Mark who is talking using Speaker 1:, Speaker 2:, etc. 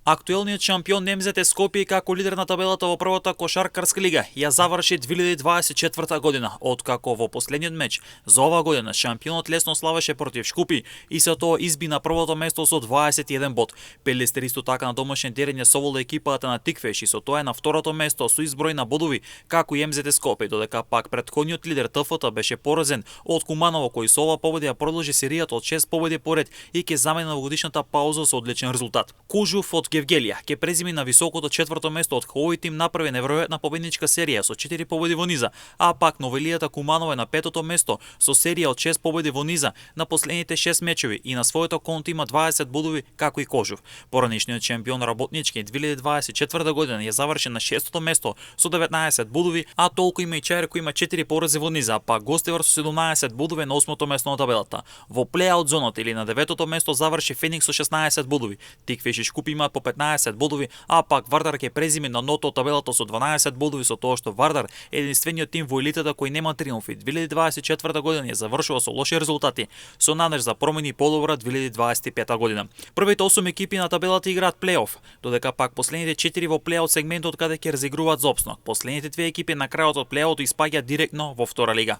Speaker 1: Актуелниот шампион НМЗ Скопје како лидер на табелата во првата кошаркарска лига ја заврши 2024 година, откако во последниот меч за оваа година шампионот лесно славеше против Шкупи и со тоа изби на првото место со 21 бод. Пелестер исто така на домашен терен ја совола екипата на Тиквеш и со тоа е на второто место со изброј на бодови како и МЗ Скопје, додека пак претходниот лидер ТФТ беше поразен од Куманово, кој со ова победа ја продолжи серијата од 6 победи поред и ќе замени новогодишната пауза со одличен резултат. Кужув од Гевгелија ќе преземи на високото четврто место од Ховој тим направи неверојатна победничка серија со 4 победи во низа, а пак Новелијата Куманово е на петото место со серија од 6 победи во низа на последните 6 мечеви и на своето конто има 20 бодови како и Кожув. Поранешниот шампион работнички 2024 година ја заврши на 6-тото место со 19 бодови, а толку има и Чајр кој има 4 порази во низа, па Гостивар со 17 бодови на 8-то место на табелата. Во плеаут зоната или на 9-то место заврши Феникс со 16 бодови. Тиквеш и Шкупи имаат по 15 бодови, а пак Вардар ќе презиме на ното од табелата со 12 бодови, со тоа што Вардар е единствениот тим во елитата кој нема триумфи. 2024 година ја завршува со лоши резултати, со надеж за промени подобра 2025 година. Првите 8 екипи на табелата играат плейоф, додека пак последните 4 во плейаут сегментот каде ќе разигруваат за опстанок. Последните 2 екипи на крајот од плейаутот испаѓаат директно во втора лига.